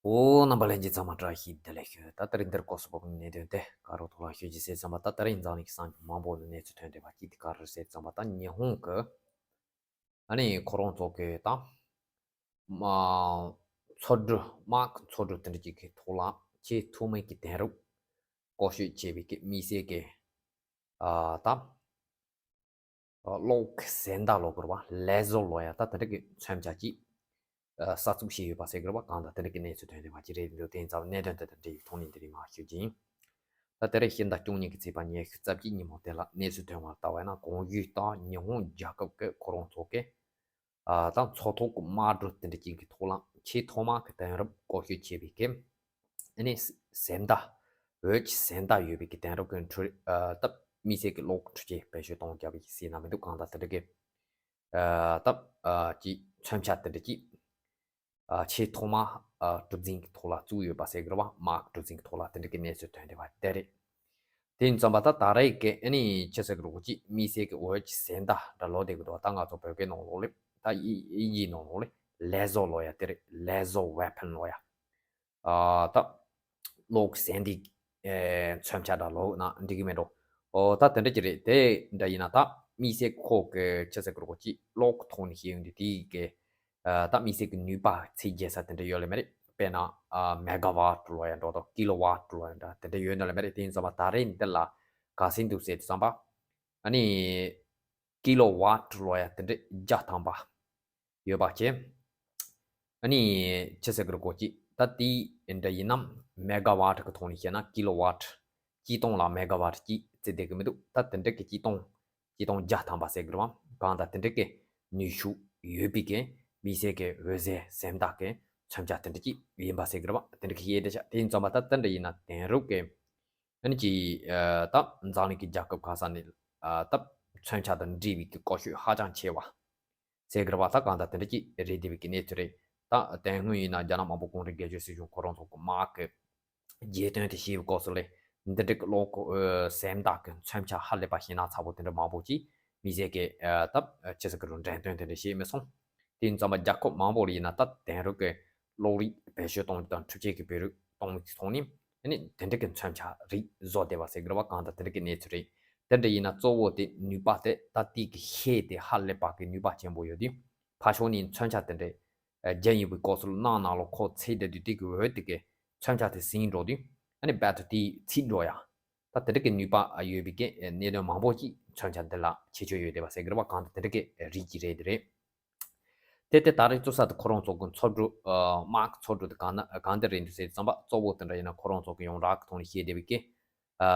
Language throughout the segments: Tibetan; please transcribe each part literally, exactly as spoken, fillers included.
ཨོ། རྣམ་པ་ལྷན་རྒྱས་ཚང་མ་བཀྲ་ཤིས་བདེ་ལེགས་ཞུ། ད་ད་རིང་འདིར་སྐོར་སུ་བབས་གནས་དོན་དེ་ག་རུ་ཐོག་ལ་ཤོད་ཀྱི་ཟེར་ཙམ་པ། ད་ད་རིང་འཛམ་གླིང་གི་གསར་འགྱུར་མང་པོ་ནས་གནས་ཚུལ་ཐོན་བསྡད་པ་གཅིག་དེ་ག་རེ་ཟེར་ཙམ་པ། ད་ཉི་ཧོང་གི་ཨ་ནི་ཁོ་རང་ཚོ་གི་ད་མ་མཚོ་གྲུ་དམག་གི་མཚོ་གྲུ་དེ་འདྲ་ཅིག་གི་ཐོག་ལ་ཆེས་ཐོག་མའི་གི་དེང་རབས་བཀོལ་སྤྱོད་བྱས་པའི་གི་དམིགས་བསལ་གི་ཨ་ད་གློག་གི་ཟེར་མདའ་ལབ་དགོས་རེད་པ། ལེ་ཟར་ལབ་ཡ་ད་དེ་འདྲ་གི་མཚོན་ཆ་ཅིག་ཨ་གསར་བཙུགས་བྱས་ཡོད་པ་ཟེར་དགོས་རེད་པ། གང་ལྟར་དེ་འདྲ་གི་གནས་ཚུལ་ཐོན་བསྡད་པ་ཅིག་རེད་འདུག་དེ་ཡིན་ཙང་གནད་དོན་དེ་དང་འབྲེལ་བའི་ཐོག་ནས་འདི་རིང་མར་ཞུ་རྒྱུ་ཡིན། ད་དེ་རིང་ཕྱི་ཟླ་བཅུ་གཉིས་ཀྱི་ཚེས་པ་ཉི་ཤུ་རྩ་གཅིག་ཉིན་མོ་དེ་ལ་གནས་ཚུལ་ཐོན་པར་ལྟ་བས་ན། གོང་ཞུས་ལྟར་ཉི་ཧོང་རྒྱལ་ཁབ་ཀྱིས་ཁོ་རང་ཚོ་གི་ཨ་ད་མཚོ་ཐོག་གི་དམག་གྲུ་དེ་འདྲ་ཅིག་གི་ཐོག་ལ་ཆེས་ཐོག་མ་གི་དེང་རབས་བཀོལ་སྤྱོད་བྱས་པའི་གི་ཨ་ནི་ཟེར་མདའ། འོད་ཀྱི་ཟེར་མདའ་ཡོད་པའི་གི་དེང་རབས་ཀྱི་འཕྲུལ་ཨ་ད་དམིགས་བསལ་གི་གློག་གི་འཕྲུལ་ཆས་བེད་སྤྱོད་གཏོང་རྒྱུ་བའི་ཟེར་ན་མི་འདུག་གང་ལྟར་དེ་འདྲ་གི་ཨ་ད་ཨ་ཅིག་མཚོན་ཆ་དེ་འདྲ་ཅིག་ཨ་ཆེས་ཐོག་མ་ཨ་གྲུ་གཟིངས་ཀྱི་ཐོག་ལ་བཙུགས་ཡོད་པ་ཟེར་གི་རེད་པ། དམག་གྲུ་གཟིངས་ཀྱི་ཐོག་ལ་དེ་འདྲ་གི་གནས་ཚུལ་ཐོན་བསྡད་པ་དེ་རེད། དེ་ཡིན་ཙམ་པ་ད་ད་རེས་ཀྱི་ཨ་ནི་ཅི་ཟེར་གི་རེད་གོ། ཅིག་དམིགས་བསལ་གི་འོད་ཀྱི་ཟེར་མདའ་འདྲ་ལབ་བསྡད་གི་འདུག་ད་ང་ཚོ་བོད་སྐད་ནང་ལོགས་ལ་ད་དབྱིན་དབྱིན་ཇིའི་ནང་ལོགས་ལ་ལེ་ཟར་ལབ་ཡ་དེ་རེད། ལེ་ཟར་ཝེ་པན་ལབ་ཡ། ཨ་ད་གློག་ཟེར་མདའི་ཨེ་མཚོན་ཆ་འདྲ་ལབ་ན་འགྲིག་གི་མེད་འགྲོ། ཨོ་ད་དེ་འདྲ་ཅིག་རེད། དེ་འདྲ་ཡིན་ན་ད་དམིགས་བསལ་ཁོ་གི་ཅི་ཟེར་གི་རེད་གོ། ཅིག་གློག་གི་ཐོག་ནས་བཤད་ཡོང་དུས་དེའི་གི་ཨ་ད་དམིགས་བསལ་གི་ནུས་པ་ཚད་རྒྱས་ས་དེ་འདྲ་ཡོད་ལེ་མ་རེད། དཔེར་ན་ཨ་མེ་ག་ཝཊ་ལབ་ཡ་འདྲ་དང་ཀི་ལོ་ཝཊ་ལབ་ཡ་འདྲ་དེ་འདྲ་ཡོད་ན་ལེ་མ་རེད། དེ་ཡིན་ཙམ་པ་ད་རེས་འདི་ལ་ག་ཟེར་འདུག་ཟེར་དུས་ཙམ་པ་ཨ་ནི་ཀི་ལོ་ཝཊ་ལབ་ཡ་དེ་འདྲ་བརྒྱ་ཐམ་པ་ཡོད་པ་བྱས། ཨ་ནི་ཅི་ཟེར་གི་རེད་གོ། ཅིག་ད་དེ་འདྲ་ཡིན་ན་མེ་ག་ཝཊ་གི་ཐོག་ནས་བཤད་ན་ཀི་ལོ་ཝཊ་གཅིག་སྟོང་ལ་མེ་ག་ཝཊ་གཅིག་བརྩི་བསྡད་གི་མི་འདུག་ད་དེ་འདྲ་གི་གཅིག་སྟོང་གཅིག་སྟོང་བརྒྱ་ཐམ་པ་ཟེར་གི་རེད་པ། གང་ལྟར་དེ་འདྲ་གི་ནུས་ཤུགས་ཡོད་པའི་གི་དམིགས་བསལ་གི་འོད་ཟེར་ཟེར་མདའ་གི་མཚོན་ཆ་དེ་འདྲ་ཅིག་ཡིན་པ་ཟེར་གི་རེད་པ། དེ་འདྲ་གི་བཤད་བསྡད་ཤག་དེ་ཡིན་ཙམ་པ་ད་དེ་འདྲ་ཡིན་ན་དེང་རབས་གི་ཨ་ནི་ཅིག་ཨ་ད་འཛམ་གླིང་གི་རྒྱལ་ཁབ་ག་ས་ནས་ཨ་ད་མཚོན་ཆ་དང་འབྲེལ་བའི་གི་བཀོལ་སྤྱོད་ཧ་ཅང་ཆེ་བ་ཟེར་གི་རེད་པ། ད་གང་ལྟར་དེ་འདྲ་ཅིག་རེད་བསྡད་པའི་གི་གནས་ཚུལ་རེད། ད་དེ་སྔོན་ཡིན་ན་རྒྱ་ནག་དམར་པོ་གུང་ཁྲན་སྒེར་གཅོད་སྲིད་གཞུང་ཁོ་རང་ཚོ་གི་དམག་གི་རྒྱལ་དོན་དེ་བཤད་པའི་སྐབས་སུ་ལས་འདི་འདྲ་གི་གློག་གི་ཨ་ཟེར་མདའ་གི་མཚོན་ཆ་ཧ་ལས་པ་ཞེད་སྣང་ཚ་པོ་དེ་འདྲ་མང་པོ་ཅིག་དམིགས་བསལ་གི་ཨ་ད་ཅི་ཟེར་གི་རེད། འགྲེམས་སྟོན་དེ་འདྲ་བྱས་མི་སོང་། དེ་ཡིན་ཙམ་པ་རྒྱལ་ཁབ་མང་པོ་ལ་ཡིན་ན་ད་དེང་རབས་ཀྱི་གློག་རིགས་བེད་སྤྱོད་གཏོང་རྒྱུ་དང་འཕྲུལ་ཆས་ཀྱི་བེད་རིགས་གཏོང་རྒྱུ་ཐོག་ནས་ཨ་ནི་དེ་འདྲ་གི་མཚོན་ཆ་རིགས་བཟོ་བསྡད་པ་ཟེར་གི་རེད་པ། གང་ལྟར་དེ་འདྲ་གི་གནས་ཚུལ་རེད། དེ་འདྲ་ཡིན་ན་གཙོ་བོ་དེ་ནུས་པ་དེ་ད་ལྟའི་གི་ཤེལ་དེ་ཧ་ལས་པ་གི་ནུས་པ་ཆེན་པོ་ཡོད་དུས་ཕར་ཕྱོགས་ནས་མཚོན་ཆ་དེ་འདྲ་རྒྱན་ཡིན་པའི་སྐབས་སུ་ནང་ནང་ལོགས་ཁོ་ཚིག་བསྡད་དུས་དེ་གི་འོད་དེ་གི་མཚོན་ཆ་དེ་ཟིན་འགྲོ་དུས་ཨ་ནི་རྦད་དེ་དེ་ཚིག་འགྲོ་ཡ། ད་དེ་འདྲ་གི་ནུས་པ་ཡོད་པའི་གི་གནད་དོན་མང་པོ་ཅིག་མཚོན་ཆ་འདི་ལ་ཁྱད་ཆོས་ཡོད་བསྡད་པ་ཟེར་གི་རེད་པ། གང་ལྟར་དེ་འདྲ་གི་རིགས་ཅིག་རེད་དེ་རེད། དེ་དེ་ད་རེས་བཙུགས་ས་དེ་ཁོ་རང་ཚོ་གི་མཚོ་གྲུ་ཨ་དམག་གི་མཚོ་གྲུ་དེ་གང་ན་གང་འདི་རེད་འདུག་ཟེར་དུས་ཙམ་པ་གཙོ་བོ་དེ་འདྲ་ཡིན་ན་ཁོ་རང་ཚོ་གི་ཡོངས་གྲགས་ཀྱི་ཐོག་ནས་བཤད་བསྡད་པའི་གི་ཨ་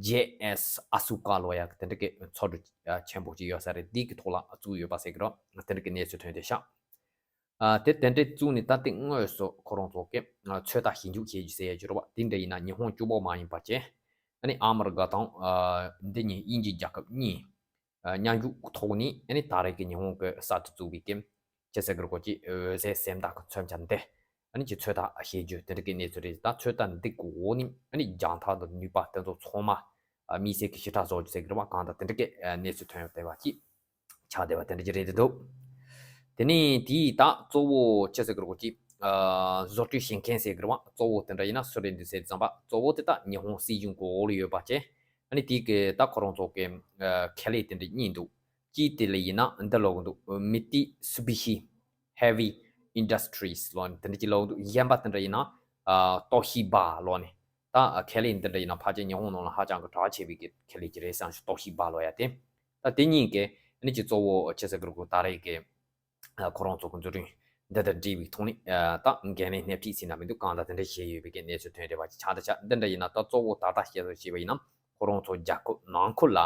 ཇེ་ཨེས་ཨ་སུ་ཀ་ལབ་ཡ་གི་དེ་འདྲ་གི་མཚོ་གྲུ་ཨ་ཆེན་པོ་ཅིག་ཡོད་ས་རེད། དེ་གི་ཐོག་ལ་བཙུགས་ཡོད་པ་ཟེར་གི་རེད། དེ་འདྲ་གི་གནས་ཚུལ་ཐོན་བསྡད་ཤག་ཨ་དེ་དེ་འདྲ་བཙུགས་ནས་ད་ལྟའི་དངོས་སུ་ཁོ་རང་ཚོ་གི་ཨ་ཚོད་ལྟ་ཞིབ་འཇུག་བྱེད་རྒྱུ་ཟེར་ཡ་ཅིག་རེད་པ། དེ་འདྲ་ཡིན་ན་ཉི་ཧོང་གཅིག་པོ་མ་ཡིན་པ་བྱས་ཨ་ནི་ཨ་མི་རི་ཀ་དང་ཨ་འདི་གཉིས་དབྱིན་ཇི་རྒྱལ་ཁབ་གཉིས་ཨ་མཉམ་ཞུགས་ཐོག་ནས་ཨ་ནི་ད་རེས་ཀྱི་ཉི་ཧོང་གི་གསར་དུ་བཙུགས་པའི་གི་ཅི་ཟེར་གི་རེད་གོ། ཅིག་འོད་ཟེར་ཟེར་མདའ་གི་མཚོན་ཆ་འདི་ཨ་ནི་ཅིག་ཚོད་ལྟ་བྱེད་རྒྱུ་དེ་འདྲ་གི་གནས་ཚུལ་རེད། ད་ཚོད་ལྟ་འདི་གི་འོག་ནས་ཨ་ནི་རྒྱང་ཐག་དང་ནུས་པ་དེ་ཚོ་ཚང་མ་ཨ་དམིགས་བསལ་གི་ཞིབ་ཕྲ་བཟོ་རྒྱུ་ཟེར་གི་རེད་པ། གང་ལྟར་དེ་འདྲ་གི་ཨ་གནས་ཚུལ་ཐོན་ཡོད་བསྡད་པ་ཅིག་ཆགས་བསྡད་པ་དེ་འདྲ་ཅིག་རེད་བསྡད་འདུག་དེ་ནས་དེའི་ད་གཙོ་བོ་ཅི་ཟེར་གི་རེད་གོ། ཅིག་ཨ་བཟོ་སྐྲུན་བྱེད་མཁན་ཟེར་གི་རེད་པ། གཙོ་བོ་དེ་འདྲ་ཡིན་ན་སུ་རེད་འདུག་ཟེར་དུས་ཙམ་པ་གཙོ་བོ་དེ་ད་ཉི་ཧོང་སྲིད་གཞུང་གི་འོག་ལ་ཡོད་པ་བྱས། ཨ་ནི་དེ་གི་ད་ཁོ་རང་ཚོ་གི་ཨ་ཁེ་ལས་དེ་འདྲ་གཉིས་འདུག་གཅིག་དེ་ལ་ཡིན་ན་འདི་ལབ་གི་འདུག་མི་ཏི་སུ་བི་ཤི་ཧེ་ཝི་ཨིན་ཌ་སི་ཊི་རིས་ལབ་ནས་དེ་འདྲ་ཅིག་ལབ་གི་འདུག་གཞན་པ་དེ་འདྲ་ཡིན་ན་ཨ་ཏོ་ཤི་བ་ལབ་ནས། ད་ཁེ་ལས་འདི་འདྲ་ཡིན་ན་ཕལ་ཆེར་ཉི་ཧོང་ནང་ལ་ཧ་ཅང་གི་གྲགས་ཆེ་བའི་གི་ཁེ་ལས་ཅིག་རེད་བསམ་ཞིང་ཏོ་ཤི་བ་ལབ་ཡ་དེ། ད་དེ་གཉིས་ཀས་ཨ་ནི་ཅིག་གཙོ་བོ་ཅི་ཟེར་གི་རེད་གོ། ད་རེས་ཀྱི་ཨ་ཁོ་རང་ཚོ་གི་བཟོ་སྐྲུན་འདི་དང་འབྲེལ་བའི་ཐོག་ནས་ཨ་ད་འགན་ལེན་སྣེ་ཁྲིད་ཟེར་ན་མི་འདུག་གང་ལྟར་དེ་འདྲ་བྱས་ཡོད་པའི་གི་གནས་ཚུལ་ཐོན་བསྡད་པ་ཅིག་ཆགས་བསྡད་ཤག་འདི་འདྲ་ཡིན་ན་ད་གཙོ་བོ་ད་ལྟ་བཤད་སྲོལ་བྱས་པ་ཡིན་ན་ཁོ་རང་ཚོ་རྒྱལ་ཁབ་ནང་ཁུལ་ལ་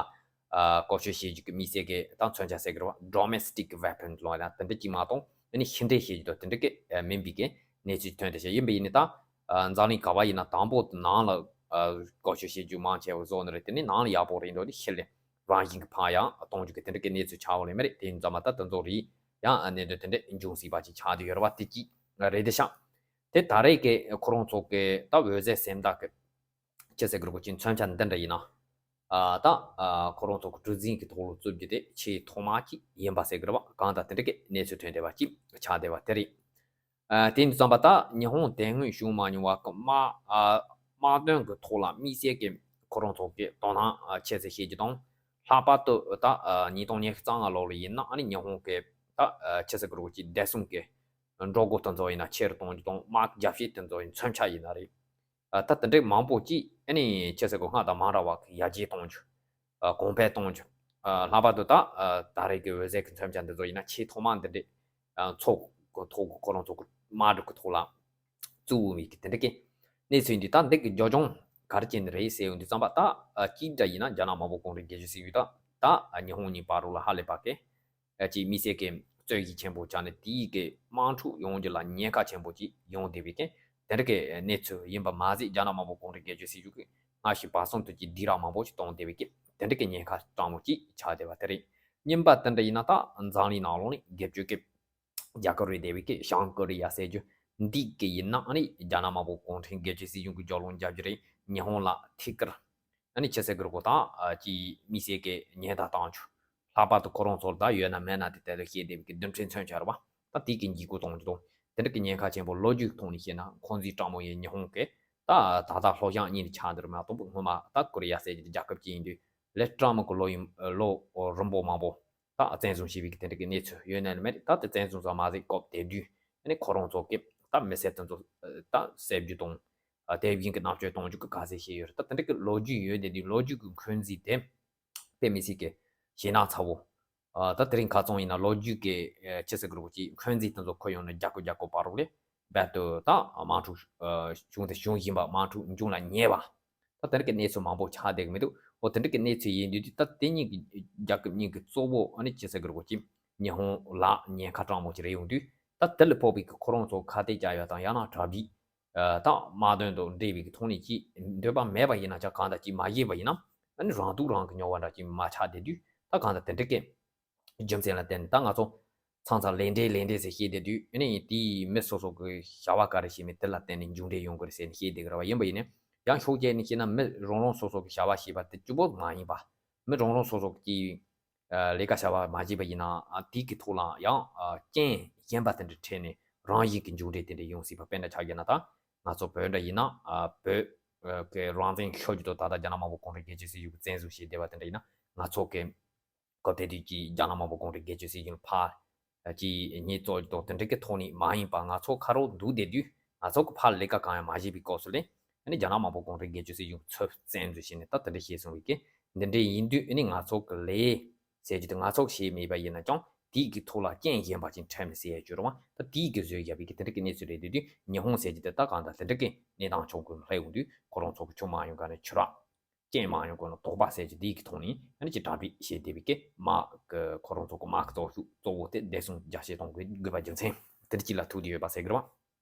ཨ་བཀོལ་སྤྱོད་བྱེད་རྒྱུ་གི་དམིགས་བསལ་གི་ད་མཚོན་ཆ་ཟེར་གི་རེད་པ། ཌོ་མེ་སི་ཊིག་ཝེ་པོན་ལབ་ཡ་དེ་འདྲ་ཅིག་མ་གཏོགས་ཨ་ནི་ཕྱི་འབྲེལ་བྱེད་རྒྱུ་དང་དེ་འདྲ་གི་ཨ་མིན་པའི་གི་གནས་ཚུལ་ཐོན་བསྡད་ཤག་ཡིན་པ་ཡིན་ནའི་ད་ཨ་འཛམ་གླིང་ག་པར་ཡིན་ན་དང་པོ་དེ་ནང་ལ་ཨ་བཀོལ་སྤྱོད་བྱེད་རྒྱུ་མང་ཆེ་བ་བཟོ་ནི་རེད། དེ་ནས་ནང་ལ་ཡག་པོ་རེད་འགྲོ་དུས་ཕྱི་ལ་རང་བཞིན་གྱི་ཕར་ཡང་གཏོང་རྒྱུ་གི་དེ་འདྲ་གི་གནས་ཚུལ་ཆགས་ཡོད་ལེ་མ་རེད། དེ་ཡིན་ཙང་མ་ད་དེ་ཚོ་རེད་ཡང་གནད་དོན་དེ་འདྲ་འབྱུང་སྲིད་པ་ཅིག་ཆགས་བསྡད་ཡོད་རེད་པ། དེ་གཅིག་རེད་བསྡད་ཤག་དེ་ད་རེས་ཀྱི་ཁོ་རང་ཚོ་གི་ད་འོད་ཟེར་ཟེར་མདའ་གི་ཅི་ཟེར་གི་རེད་གོ། ཅིག་མཚོན་ཆ་འདི་འདྲ་ཡིན་ན་ཨ་ད་ཨ་ཁོ་རང་ཚོ་གི་གྲུ་གཟིངས་ཀྱི་ཐོག་ལ་བཙུགས་རྒྱུ་དེ་ཆེས་ཐོག་མ་ཅིག་ཡིན་པ་ཟེར་གི་རེད་པ། གང་ལྟར་དེ་འདྲ་གི་གནས་ཚུལ་ཐོན་བསྡད་པ་ཅིག་ཆགས་བསྡད་པ་དེ་རེད། ཨ་དེ་ཡིན་དུས་ཙམ་པ་ད་ཉི་ཧོང་དེ་སྔོན་བྱུང་མ་མྱོང་བ་གི་དམག་ཨ་དམག་དོན་གྱི་ཐོག་ལ་དམིགས་བསལ་གྱི་ཁོ་རང་ཚོ་གི་དོ་སྣང་ཨ་ཆེ་ཙམ་བྱེད་རྒྱུ་དང་། ལྷག་པར་དུ་ད་ཨ་ཉིས་སྟོང་ཉི་ཤུ་རྩ་ལྔ་ལོ་ལ་ཡིན་ན་ཨ་ནི་ཉི་ཧོང་གི་ད་ཨ་ཆེ་ཙམ་གི་རོགས་ཀྱི་བདེ་སྲུང་གི་འགྲོ་སྒོ་དེ་ཚོ་ཡིན་ན་ཆེ་རུ་གཏོང་རྒྱུ་དང་། དམག་རྒྱབ་བྱེད་དེ་ཚོ་ཡི་མཚོན་ཆ་ཡིན་ན་རེད། ཨ་ད་དེ་འདྲའི་མང་པོ་ཅིག་ཨ་ནི་ཆེ་ཙམ་གི་སྔར་དང་མ་འདྲ་བ་གི་ཡར་རྒྱས་གཏོང་རྒྱུ། ཨ་གོང་འཕེལ་གཏོང་རྒྱུ། ཨ་ལྷག་པར་དུ་ད་ཨ་ད་རེས་ཀྱི་འོད་ཟེར་གྱི་མཚོན་ཆ་འདི་ཚོ་ཡིན་ན་ཆེས་ཐོག་མ་འདི་འདྲའི་ཨ་ཚོགས་གི་ཐོག་གི་ཁོ་རང་ཚོ་གི་དམག་འཁྲུག་གི་ཐོག་ལ་བཙུགས་འོང་བའི་གི་དེ་འདྲ་གི་གནས་ཚུལ་འདི། ད་འདི་གི་རྒྱབ་ལྗོངས་ག་རེ་བྱས་ནས་རེད་ཟེར་ཡོང་དུས་ཙམ་པ། ད་ཨ་གཅིག་འདྲ་ཡིན་ན་རྒྱ་ནག་དམར་པོ་གུང་ཁྲན་སྒེར་གཅོད་སྲིད་གཞུང་དང་ད་ཨ་ཉི་ཧོང་གཉིས་བར་དུ་ལ་ཧ་ལས་པ་གི་ཨ་ཅིག་དམིགས་བསལ་གྱི་རྩོད་གཞི་ཆེན་པོ་ཆགས་ནས་དེའི་གི་དམག་འཁྲུག་ཡོང་རྒྱུ་ལ་ཉེན་ཁ་ཆེན་པོ་ཅིག་ཡོང་བསྡད་པའི་གི་དེ་འདྲ་གི་གནས་ཚུལ་ཡིན་པ་མ་ཟད། རྒྱ་ནག་དམར་པོ་གུང་ཁྲན་སྒེར་གཅོད་སྲིད་གཞུང་གིས་སྔ་ཕྱི་བར་གསུམ་དུ་ཅིག་སྡིགས་ར་མང་པོ་ཅིག་བཏང་བསྡད་པའི་གི་དེ་འདྲ་གི་ཉེན་ཁ་སྤྲང་མོ་ཅིག་ཆགས་བསྡད་པ་དེ་རེད། གཉིས་པ་དེ་འདྲ་ཡིན་ན་ད་འཛམ་གླིང་ནང་ལོགས་ནས་སྒེར་གཅོད་ཀྱི་རྒྱལ་ཁབ་རེད་བསྡད་པའི་གི་བྱང་ཀོ་རི་ཡ་ཟེར་རྒྱུ་འདི་གི་ཡིན་ན་ཨ་ནི་རྒྱ་ནག་དམར་པོ་གུང་ཁྲན་སྒེར་གཅོད་སྲིད་གཞུང་གི་རྒྱབ་ལོགས་རྒྱབ་རྒྱུ་རེད། ཉི་ཧོང་ལ་ཐད་ཀར་ཨ་ནི་ཆེ་ས་གི་རུ་ཁོ་དང་ཨ་ཅིག་དམིགས་བསལ་གྱི་ཉེན་བརྡ་བཏང་རྒྱུ། ལྷག་པར་དུ་ཁོ་རང་ཚོར་ད་ཡོད་ན་མེད་ན་དེ་དེ་ལ་བཤད་བསྡད་པའི་གི་རྡུལ་ཕྲན་མཚོན་ཆ་རེད་བ། ད་དེ་གི་འཇིགས་སྐུལ་གཏོང་རྒྱུ་དང་། དེ་འདྲ་གི་ཉེན་ཁ་ཆེན་པོ་ལོ་རྒྱུས་ཀྱི་ཐོག་ནས་བཤད་ན་འཁོན་འཛིན་སྤྲང་མོ་ཡིན། ཉི་ཧོང་གི་ད་ད་ལྟ་ལྷོ་བྱང་གཉིས་ཆགས་འདི་རུ་མ་གཏོགས་སྔོན་མ་ད་ཀོ་རི་ཡ་ཟེར་གྱི་རྒྱལ་ཁབ་ཅིག་ཡིན་དུས་ལས་སྤྲང་མོ་གི་ལོ་ཡིན་ལོ་རིང་པོ་མང་པོ་ད་བཙན་བཟུང་བྱས་པའི་གི་དེ་འདྲ་གི་གནས་ཚུལ་ཡོད་ནའི་མེད། ད་དེ་བཙན་བཟུང་ཙམ་མ་ཟད་སྐབས་དེ་དུས་ཨ་ནི་ཁོ་རང་ཚོ་གི་ད་མི་སེར་དེ་ཚོ་ད་བསད་རྒྱུ་དང་། ཨ་དེ་བཞིན་གྱི་མནར་གཅོད་གཏོང་རྒྱུ་གི་ག་ཚད་བྱས་ཡོད་རེད། ད་དེ་འདྲ་གི་ལོ་རྒྱུས་ཡོད་དེ་དུས་ལོ་རྒྱུས་ཀྱི་འཁོན་འཛིན་དེ་དཔེ་མི་སྲིད་ཀྱི་ཞེད་སྣང་ཚ་བོ། ཨ་ད་དེ་རིང་ཁ་སང་ཡིན་ན་ལོ་རྒྱུས་ཀྱི་ཨ་ཆེ་ས་གི་རུ་ཅིག་འཁོན་འཛིན་དེ་ཚོ་འཁོར་ཡོང་ནས་རྒྱལ་ཁབ་རྒྱལ་ཁབ་བར་རུ་ལས་རྦད་དུ་ད་དམག་འཁྲུག་ཨ་བྱུང་དང་འབྱུང་བཞིན་པ། དམག་འཁྲུག་འབྱུང་ལ་ཉེ་བ། ད་དེ་འདྲ་གི་གནས་ཚུལ་མང་པོ་ཆགས་བསྡད་གི་མི་འདུག་འོ་དེ་འདྲ་གི་གནས་ཚུལ་ཡིན་དུས་ད་དེ་གཉིས་ཀྱི་རྒྱལ་ཁབ་གཉིས་ཀྱི་གཙོ་བོ་ཨ་ནི་ཆེ་ས་གི་རུ་ཅིག་ཉི་ཧོང་ལ་ཉེན་ཁ་སྤྲང་མོ་ཅིག་རེད་ཡོང་དུས། ད་དེ་ལ་ཕོག་པའི་གི་ཁོ་རང་ཚོ་ཁ་གཏད་བཅག་ཡ་དང་ཡང་ན་གྲ་སྒྲིག་ཨ་ད་དམག་དོན་དང་འབྲེལ་བའི་གི་ཐོག་ནས་ཅིག་འདོད་པ་མེད་པ་ཡིན་ན་ཅང་གང་ལྟར་ཅིག་མ་བྱས་པ་ཡིན་ན་ཨ་ནི་རང་སྡུག་རང་གིས་ཉོ་བ་འདྲ་ཅིག་མ་ཆགས་བསྡད་དུས། ད་གང་ལྟར་དེ་འདྲ་གི་རྒྱུ་མཚན་ལ་བརྟེན་ནས་ད་ང་ཚོ་ཚང་ཚང་ལས་འབྲས་ལས་འབྲས་ཟེར་བཤད་བསྡད་དུས་ཨ་ནི་དེའི་མི་སོ་སོ་གི་བྱ་བ་ག་རེ་བྱས་མིན་དེ་ལ་བརྟེན་ནས་མཇུག་འབྲས་ཡོང་གི་རེད་ཟེར་ནས་བཤད་བསྡད་གི་རེད་བ། ཡིན་པ་ཡིན་ནའི་ཡང་ཕྱོགས་གཅིག་ནས་བཤད་ན་མི་རང་རང་སོ་སོ་གི་བྱ་བ་བྱས་པ་དེ་གཅིག་པོ་མ་ཡིན་པ། མི་རང་རང་སོ་སོ་གི་ཨ་ལས་ཀ་བྱ་བ་མ་བྱས་པ་ཡིན་ན་ཨ་དེ་གི་ཐོག་ལ་ཡང་ཨ་རྐྱེན་གཞན་པ་དེ་འདྲ་འཕྲད་ནས་རང་བཞིན་གྱི་མཇུག་འབྲས་དེ་འདྲ་ཡོང་སྲིད་པ། དཔེར་ན་ཆ་བཞག་ན་ད་ང་ཚོ་བོད་འདྲ་ཡིན་ན་ཨ་བོད་ཨ་གི་རང་བཙན་ཤོར་རྒྱུ་དང་ད་ལྟ་རྒྱ་ནག་དམར་པོ་གུང་ཁྲན་སྒེར་གཅོད་སྲིད་གཞུང་གིས་བཙན་བཟུང་བྱས་བསྡད་པ་དེ་འདྲ་ཡིན་ན། ང་ཚོ་གི་སྐབས་དེ་དུས་ཀྱི་རྒྱ་ནག་དམར་པོ་གུང་ཁྲན་སྒེར་གཅོད་སྲིད་གཞུང་ཕར་ཅིག་ཉེས་གསོག་དང་དེ་འདྲ་གི་ཐོག་ནས་མ་ཡིན་པ་ང་ཚོ་ཁ་རོག་འདུག་བསྡད་དུས་ང་ཚོ་གི་ཕར་ལས་ཀ་གང་ཡང་མ་བྱས་པའི་སྐབས་སུ་ལས་ཨ་ནི་རྒྱ་ནག་དམར་པོ་གུང་ཁྲན་སྒེར་གཅོད་སྲིད་གཞུང་ཚུར་བཙན་འཛུལ་བྱས་ནས་ད་དེ་འདྲ་བྱས་སོང་བའི་གི་འདི་འདྲ་ཡིན་དུས་ཨ་ནི་ང་ཚོ་གི་ལས་ཟེར་རྒྱུ་དེ་ང་ཚོ་གི་བྱས་མེད་པ་ཡིན་ན་ཀྱང་དེའི་གི་ཐོག་ལ་རྐྱེན་གཞན་པ་ཅིག་འཕྲད་ནས་ཟེར་ཡ་བརྗོད་རུང་བ། ད་དེའི་གི་བཟོས་བཞག་པའི་གི་དེ་འདྲ་གི་གནས་ཚུལ་རེད་འདུག་དུས་ཉི་ཧོང་ཟེར་རྒྱུ་དེ་ད་གང་ལྟར་དེ་འདྲ་གི་གནས་སྟངས་བྱུང་དགོས་ལྷད་ཡོང་དུས་ཁོ་རང་ཚོ་གི་ཆུ་མ་ཡོང་ག་ནས་ཆུ་རགས། རྐྱེན་མ་ཡོང་གོང་ལ་དོགས་པ་ཟེར་གྱི་འདི་གི་ཐོག་ནས་ཨ་ནི་ཅིག་གྲ་སྒྲིག་བྱས་བསྡད་པའི་གི་དམག་གི་ཁོ་རང་ཚོ་གི་དམག་གི་སྟོབས་ཤུགས་གཙོ་བོ་དེ་བདེ་སྲུང་རྒྱ་སྐྱེད་གཏོང་དགོས་དགོས་པ་རྒྱུ་མཚན་དེ་འདྲ་ཅིག་ལ་ཐུག་བསྡད་ཡོད་པ་ཟེར་གི་རེད་བ།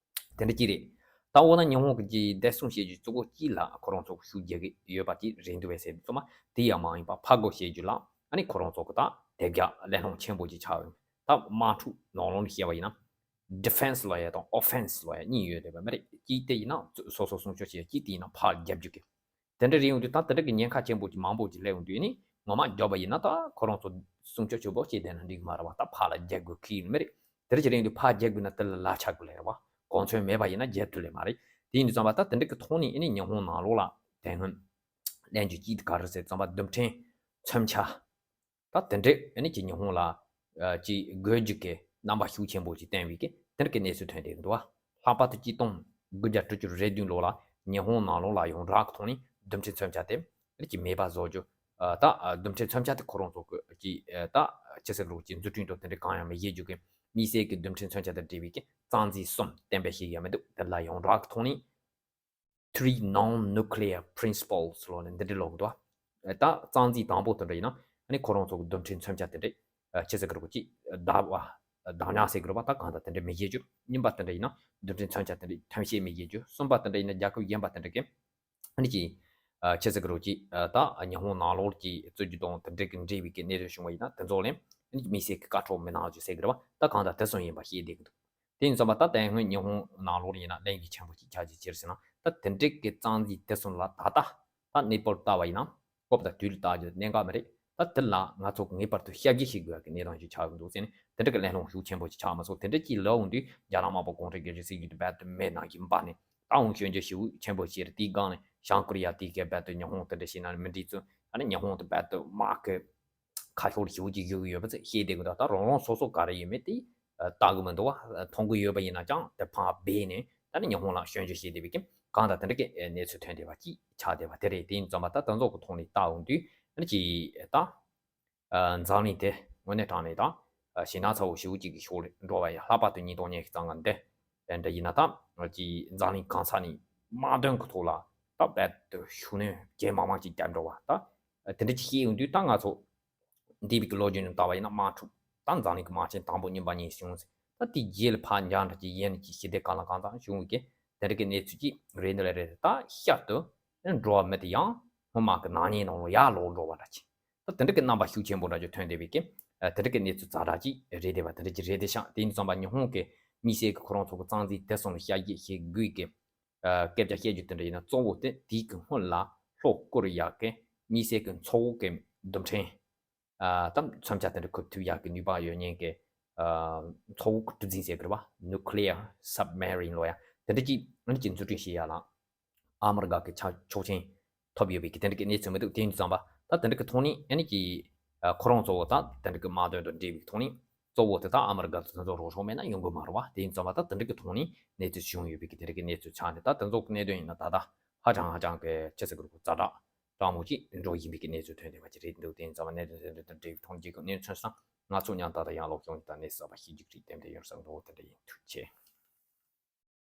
དེ་འདྲ་ཅིག་རེད། ད་འོ་ན་ཉི་ཧོང་གི་ཅིག་བདེ་སྲུང་བྱེད་རྒྱུ་གཙོ་བོ་གཅིག་ལ་ཁོ་རང་ཚོ་གི་ཤུགས་རྒྱག་གི་ཡོད་པ་ཅིག་རེད་འདུག་བས་ཟེར་དུས་ཙམ་པ་དེ་ཡང་མ་ཡིན་པ་ཕར་རྒོལ་བྱེད་རྒྱུ་ལ་ཨ་ནི་ཁོ་རང་ཚོ་གི་ད་དེ་རྒྱ་གླེང་སློང་ཆེན་པོ་ཅིག་ཆགས་ཡོད། ད་དམག་འཁྲུག་ནང་ལོགས་ནས་བཤད་པ་ཡིན་ན། ཌི་ཕེན་སི་ལབ་ཡ་དང་ཨོ་ཕེན་སི་ལབ་ཡ་གཉིས་ཡོད་རེད་པ་མ་རེད། གཅིག་དེ་ཡིན་ན་སོ་སོ་སྲུང་སྐྱོབ་བྱེད་ཡ། གཅིག་དེ་ཡིན་ན་ཕར་རྒྱབ་རྒྱུ་གི། དེ་འདྲ་རེད་ཡོང་དུས་ད་དེ་འདྲ་གི་ཉེན་ཁ་ཆེན་པོ་ཅིག་མང་པོ་ཅིག་སླེབས་ཡོང་དུས་ནི་ངོ་མ་རྒྱབ་པ་ཡིན་ན་ད་ཁོ་རང་ཚོ་སྲུང་སྐྱོབ་ཆེན་པོ་བྱེད་བསྡད་ན་འགྲིག་གི་མ་རེད་བ། ད་ཕར་ལ་རྒྱག་དགོས་ཁེལ་ཡོད་ནི་མ་རེད། དེ་འདྲ་ཅིག་རེད་ཡོང་དུས་ཕར་རྒྱག་དགོས་ན་དེ་ལ་ལག་ཆ་དགོས་ལེ་རེད་བ། གོ་མཚོན་མེད་པ་ཡིན་ན་རྒྱབ་ཐུབ་ལེ་མ་རེད། དེ་ཡིན་དུས་ཙམ་པ་ད་དེ་འདྲ་གི་ཐོག་ནས་ཨ་ནི་ཉི་ཧོང་ནང་ལོགས་ལ་དེ་སྔོན་གླེང་རྒྱུ་གཅིག་དེ་ག་རེ་ཟེར་ཙམ་པ་རྡུལ་ཕྲན་མཚོན་ཆ། ད་དེ་འདྲས་ཨ་ནི་ཅིག་ཉི་ཧོང་ལ་ཨ་ཅིག་དགོས་རྒྱུ་གི་རྣམ་པ་ཤུགས་ཆེན་པོ་ཅིག་བསྟན་བའི་གི་དེ་འདྲ་གི་གནས་ཚུལ་ཐོན་བསྡད་འདུག་བ། ལྷག་པར་དུ་གཅིག་སྟོང་དགུ་བརྒྱ་དྲུག་ཅུ་རེ་བདུན་ལོ་ལ་ཉི་ཧོང་ནང་ལོགས་ལ་ཡོངས་གྲགས་ཀྱི་ཐོག་ནས་རྡུལ་ཕྲན་མཚོན་ཆ་དེ་ཨ་ནི་ཅིག་མེད་པ་བཟོ་རྒྱུ། ཨ་ད་ཨ་རྡུལ་ཕྲན་མཚོན་ཆ་དེ་ཁོ་རང་ཚོ་གི་ཅིག་ཨ་ད་ཆེ་ས་རུ་ཅིག་འཛུགས་སྐྲུན་དང་དེ་འདྲ་གང་ཡང་མི་བྱེད་རྒྱུ་གི་དམིགས་བསལ་གྱི་རྡུལ་ཕྲན་མཚོན་ཆ་དང་འབྲེལ་བའི་གི་རྩ་འཛིན་གསུམ་གཏན་འབེབས་བྱེད་ཡ་མི་འདུག་དེ་ལ་ཡོངས་གྲགས་ཀྱི་ཐོག་ནས། Three non-nuclear principles ལོ་ནས་འདི་འདྲ་ལོག་འདུག་ད་རྩ་འཛིན་དང་པོ་དེ་འདྲ་ཡིན་ན་ཨ་ནི་ཁོ་རང་ཚོ་གི་རྡུལ་ཕྲན་མཚོན་ཆ་དེ་འདྲ་ཆེ་ས་གི་རུ་ཅིག་བདག་བ་བདག་ཉར་ཟེར་གི་རུ་བ་ད་གང་ལྟར་དེ་འདྲ་མི་བྱེད་རྒྱུ། གཉིས་པ་དེ་འདྲ་ཡིན་ན་རྡུལ་ཕྲན་མཚོན་ཆ་དེ་འདྲ་ཐོན་སྐྱེད་མི་བྱེད་རྒྱུ། གསུམ་པ་དེ་འདྲ་ཡིན་ན་རྒྱལ་ཁབ་གཞན་པ་དེ་འདྲ་གི་ཨ་ནི་ཅིག་ཆེ་ས་གི་རུ་ཅིག་ད་ཉི་ཧོང་ནང་ལོགས་ཀྱི་རྩོད་རྒྱུ་དང་དེ་འདྲ་གི་འབྲེལ་བའི་གི་གནད་དོན་བྱུང་བ་ཡིན་ན་དེ་ཚོ་ལ་ཨ་ནི་དམིགས་བསལ་གི་བཀའ་ཁྲོལ་མི་གནང་རྒྱུ་ཟེར་གི་རུ་བ་ད་གང་ལྟར་དེ་གསུམ་ཡིན་པ་ཤེས་བསྡད་གི་འདུག་དེ་ཡིན་ཙམ་པ་ད་དེ་སྔོན་ཉི་ཧོང་ནང་ལོགས་ཡིན་ན་གླེང་གཞི་ཆེན་པོ་ཅིག་ཆགས་ཀྱི་ཅི་རེད་ཟེར་ན། ད་དེ་འདྲའི་གི་རྩ་འཛིན་དེ་གསུམ་ལ་ད་ལྟ་ད་གནས་བབ་ལྟ་བ་ཡིན་ན་སྐབས་དང་དུས་ལ་ལྟ་རྒྱུ་གནད་འགག་མི་རེད། ད་དེ་ལ་ང་ཚོ་ངེས་པར་དུ་ཞིབ་འཇུག་བྱེད་དགོས་ཀྱི་གནས་སྟངས་ཤིག་ཆགས་ཀྱི་འདུག་ཟེར་ནས་ དེ་འདྲ་གི་གླེང་སློང་ཤུགས་ཆེན་པོ་ཞིག་ཆགས་མ་སོང་། དེ་འདྲ་ཅིག་ལབ་འོང་དུས་རྒྱ་ནག་དམར་པོ་གུང་ཁྲན་རྒྱལ་གཞུང་སྲིད་བྱུས་དེ་རྦད་དེ་མེད་ནང་བཞིན་འབར་ནས། ད་འོང་སྐྱོན་བརྗོད་ཞེ་པོ་ཆེན་པོ་བྱས་རེད། དེའི་སྒང་ནས་བྱང་ཀོ་རི་ཡ་དེ་གས་རྦད་དེ་ཉི་ཧོང་དེ་འདྲ་བྱས་ན་མི་འགྲིག་ཚུལ། ཨ་ནི་ཉི་ཧོང་དེ་རྦད་དེ་དམག་གི་ཁ་ཕྱོགས་ཞེ་པོ་ཅིག་བཞུགས་ཡོད་པ་ཚོ་ཤེས་བསྡད་གི་འདུག་ད་རང་རང་སོ་སོ་ག་རེ་ཡོད་མེད་དེ་ལྟ་གི་མི་འདུག་བ། མཐོང་གི་ཡོད་པ་ཡིན་ན་ཀྱང་དེ་ཕར་སྦས་ནས་ད་ནི་ཉི་ཧོང་ལ་སྐྱོན་བརྗོད་བྱེད་བསྡད་པའི་གི་གང་ལྟར་དེ་འདྲ་གི་གནས་ཚུལ་ཐོན་བསྡད་པ་ཅིག་ཆགས་བསྡད་པ་དེ་རེད། དེ་ཡིན་ཙམ་པ་ད་དེ་ཚོ་གི་ཐོག་ནས་ལྟ་འོང་དུས་ཨ་ནི་ཅིག་ད། ཨ། འཛམ་གླིང་དེ་དངོས་གནས་དྲང་གནས་དང་། ཨ། ཞེད་སྣང་ཚ་པོ་ཞེ་པོ་ཅིག་གི་ཕྱོགས་ལ་འགྲོ་བ་ཡིན། ལྷག་པར་དུ་ཉིས་སྟོང་ཉི་ཤུ་རྩ་ལྔ་འདི་འདྲ་ཡིན་ན་ད་ཅིག་འཛམ་གླིང་གང་ས་ནས་དམག་དོན་གྱི་ཐོག་ལ་ད་རྦད་དེ་ཤུགས་སྣོན་ཇེ་མང་མང་ཅིག་བརྒྱབ་འགྲོ་བ། ད་དེ་འདྲ་ཅིག་བཤད་ཡོང་དུས་ད་ང་ཚོ་འདས་པའི་གི་ལོ་རྒྱུས་ནས་བལྟས་པ་ཡིན་ན་དམག་འཁྲུག་ད་འཛམ་གླིང་གི་དམག་ཆེན་དང་པོ་གཉིས་པ་གཉིས་བྱུང་ཟིན། ད་དེ་རྗེས་ལ་ཕར་འཇང་འདྲ་ཅིག་ཡན་ནས་ཅིག་ཞི་བདེ་གང་ལ་གང་འཚམ་བྱུང་བའི་གི་དེ་འདྲ་གི་གནས་ཚུལ་ཅིག་རེད། འདི་ལ་རེད། ད་ཤར་དུ་འགྲོ་བ་མི་དེ་ཡང་སྔོན་མ་གི་ནག་ཉེས་ནང་ལ་ཡར་ལོག་འགྲོ་བ་འདྲ་ཅིག་ད་དེ་འདྲ་གི་རྣམ་པ་ཤུགས་ཆེན་པོ་འདྲ་ཅིག་ཐོན་བསྡད་པའི་གི་དེ་འདྲ་གི་གནས་ཚུལ་ཛ་དྲག་ཅིག་རེད་བསྡད་པ་དེ་འདྲ་ཅིག་རེད་བསྡད་ཤག་དེ་ཡིན་ཙམ་པ་ཉི་ཧོང་གི་དམིགས་བསལ་གི་ཁོ་རང་ཚོ་གི་གཙང་འཛིན་དེ་ཚོ་ལ་ཞབས་འདེགས་ཞུ་དགོས་གི་སྐད་ཆ་བཤད་རྒྱུ་དེ་འདྲ་ཡིན་ན། གཙོ་བོ་དེ་དེའི་གི་སྔོན་ལ་ལྷོ་ཀོ་རི་ཡ་གི་དམིགས་བསལ་གི་མཚོ་འོག་གི་རྡུལ་ཕྲན། ཨ། ད་མཚོན་ཆ་དེ་འདྲ་འཁུར་ཐུབ་ཡག་གི་ནུས་པ་ཡོད་མཁན་གྱི། ཨ། མཚོ་འོག་གི་གྲུ་འཛིན་ཟེར་གི་རེད་བ། Nuclear Submarine ལོ་ཡ། དེ་འདྲ་ཅིག་ཨ་ནི་ཅིག་འཛུགས་སྐྲུན་བྱེད་ཡག་ལ་ཨ་མི་རི་ཀ་གི་ཆ་ཆོག་མཆན་ཐོབ་ཡོད་པའི་གི་དེ་འདྲ་གི་གནས་ཚུལ་མི་འདུག་དེ་ཡིན་དུས་ཙམ་པ་ད་དེ་འདྲ་གི་ཐོག་ནས་ཨ་ནི་ཅིག་ཨ། ཁོ་རང་གཙོ་བོ་ད་དེ་འདྲ་གི་དམག་དོན་དང་འབྲེལ་བའི་ཐོག་ནས་གཙོ་བོ་དེ་ད་ཨ་མི་རི་ཀ་དང་དེ་ཚོ་རོགས་རོགས་མེད་ན་ཡོང་གི་མ་རེད་བ། དེ་ཡིན་ཙམ་པ་ད་དེ་འདྲ་གི་ཐོག་ནས་གནས་ཚུལ་བྱུང་ཡོད་པའི་གི་དེ་འདྲ་གི་གནས་ཚུལ་ཆགས་ནས། ད་དེ་ཚོ་གི་གནད་དོན་ཡིན་ན་ད་ལྟ་ཧ་ཅང་ཧ་ཅང་གི་ཅི་ཟེར་གི་རེད། ཛ་དྲག་དྲང་མོ་ཅིག་འགྲོ་བཞིན་པའི་གི་གནས་ཚུལ་ཐོན་བསྡད་པ་ཅིག་རེད་འདུག་དེ་ཡིན་ཙང་མ་གནད་དོན་དེ་འདྲ་འབྲེལ་བའི་ཐོག་མཇལ་གི་གནས་ཚུལ་སང་ང་ཚོ་མཉམ་ད་ལྟ་ཡང་ལོག་ཤོང་ཡིན། ད་གནས་ཚུལ་གསར་པ་ཤེས་རྒྱུ་ཅིག་ཏན་ཏན་ཡོང་ས་འགྲོ་བོ་དེ་འདྲ་ཡིན། ཐུགས་རྗེ་ཆེ།